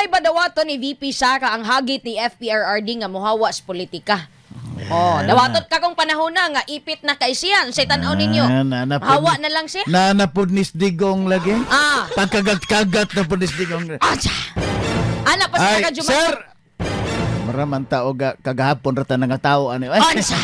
Angay ba dawaton ni VP Sara ang hagit ni FPRRD nga mohawa sa politika? Oh, dawaton ka kung panahon na nga ipit na kay siya sa tan-aw ninyo. Ah, na, Hawa na lang siya. Na napod nis digong lagi. Pagkagat-kagat na pod nis digong. Acha. Ana pa sa Ay, ka. sir. Maraman tao ga kagahapon ra ta nga tao ani. Ay. Unsa?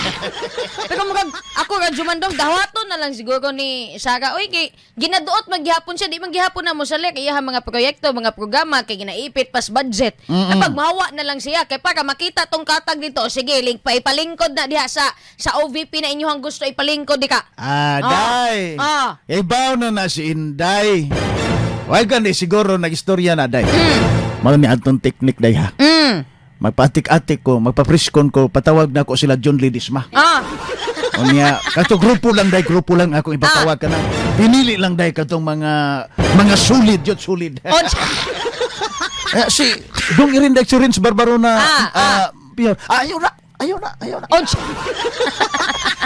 Pero murag ako ra jumandong dawaton na lang siguro ni Sara. Oy, kay ginaduot maghapon siya, di man gihapon na mo sa lek iya mga proyekto, mga programa kay ginaipit pas budget. Mm Pag mahawa na lang siya kay para makita tong katag dito. Sige, link pa ipalingkod na diha sa OVP na inyong gusto ipalingkod di ka. Ah, day. Ibaw na na si Inday. Way gani siguro nag-istorya na, day. Mao ni atong technique, day, ha. Magpaatik-atik ko, magpa-presscon ko, patawag na ko sila John Ledesma. Unya, kato grupo lang, day, grupo lang ako ipatawag ka na. Pinili lang, day, katong mga solid yun, solid. Unsa? Eh, si Dong Irin, day, si Rins Barbaro na Pierre. Ayaw na, ayaw na, ayaw na. Unsa?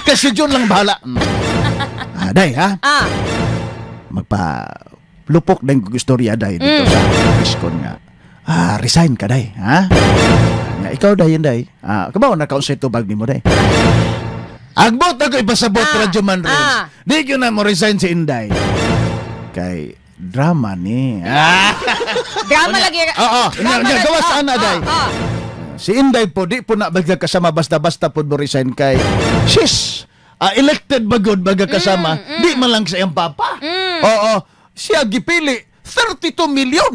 Kasi John lang bahala. Ah, day ha. Magpa lupok din kog istorya, day, dito sa presscon nga. Ah, resign ka, day, ha? Nga ikaw day yun, day. Ah, kabaw na kaunsay tubag nimo, day. Agbot ako ipasabot, Radyo Man Rins. Di gyud na mo resign si Inday. Kay drama ni. Ah. Drama lagi. Oo, Drama nya, gawas ana, day. Si Inday po, di po na bagya kasama basta-basta po mo resign kay sis, elected bagod baga kasama, di man lang sa iyang papa. Oo, siya gipili 32 million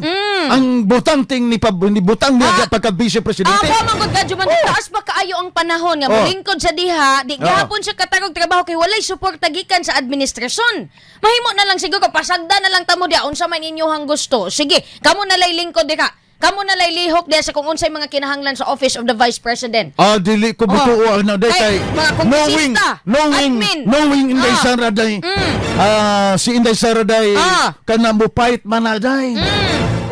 ang botanteng ni, ni botang niya pagka vice presidente. Ako man gud kadyo man, taas ba kaayo ang panahon nga molingkod sa diha, di gihapon siya katarog trabaho kay walay suporta gikan sa administrasyon. Mahimo na lang siguro pasagda na lang tamo diha unsa man inyohang gusto. Sige, kamo na lay lingkod diha. Kamo na lay lihok diha sa kung unsay mga kinahanglan sa Office of the Vice President. Ah, dili ko butuo na day Kay, kay mga knowing kongresista, knowing admin. Knowing Inday Sara, day. Ah, si Inday Sara, day, kana mo fight man na, day.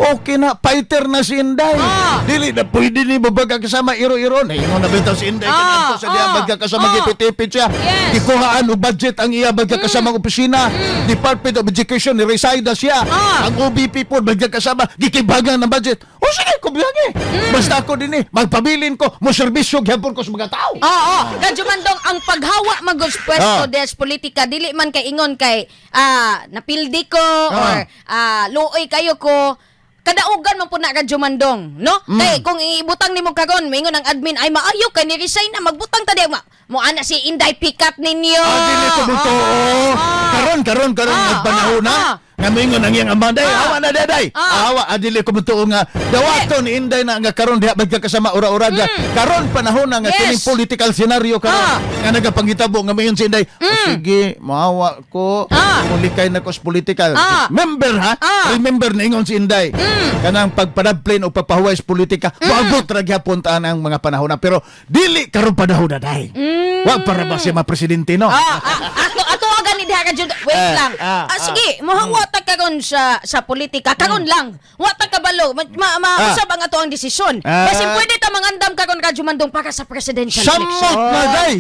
Okay na, fighter na si Inday. Dili na pwede ni baga kasama iro-iro. Naingon na bitaw si Inday kanadto sa diya baga kasama gipitipit siya. Gikuhaan og budget ang iya baga kasama opisina. Department of Education ni resign na siya. Ang OVP po baga kasama gikibagan ng budget. O sige, kubiyage. Basta ako din eh, magpabilin ko, mo serbisyo gyapon ko sa mga tao. Oo. Kadyo man dong ang paghawa magos pwesto des politika dili man kay ingon kay napildi ko or luoy kayo ko, kadaugan man po na Radyo Mandong, no? Kay kung ibutang nimo karon, moingon ang admin ay maayo kay ni resign na, magbutang ta di ma mo ana si Inday pick up ninyo. Ah, dili ko buto. Karon karon karon nagpanahon na. Nga moingon ang iyang ama, day, awa na day. Awa, dili ko buto nga dawaton ni Inday na nga karon diha bagka kasama ura-ura mm. Karon panahon na nga kining political scenario karon nga nagapangitabo nga moingon si Inday, "O, sige, maawa ko, mulikay na ko sa political." Remember ha? Remember na ingon si Inday. Kanang pagpadabplin o papahuway sa politika, moabot ra gyapon taan ang mga panahon na pero dili karon panahon na, day. Wa para ba siya ma-presidente, no? Ah, ato ato gani diha ka jud. Wait lang. Sige, mohawa ta karon sa politika karon lang. Wa ta kabalo ma, ma, ma usab ang ato ang desisyon. Kasi pwede ta mangandam karon ka Jumandong para sa presidential election. Samot na, day.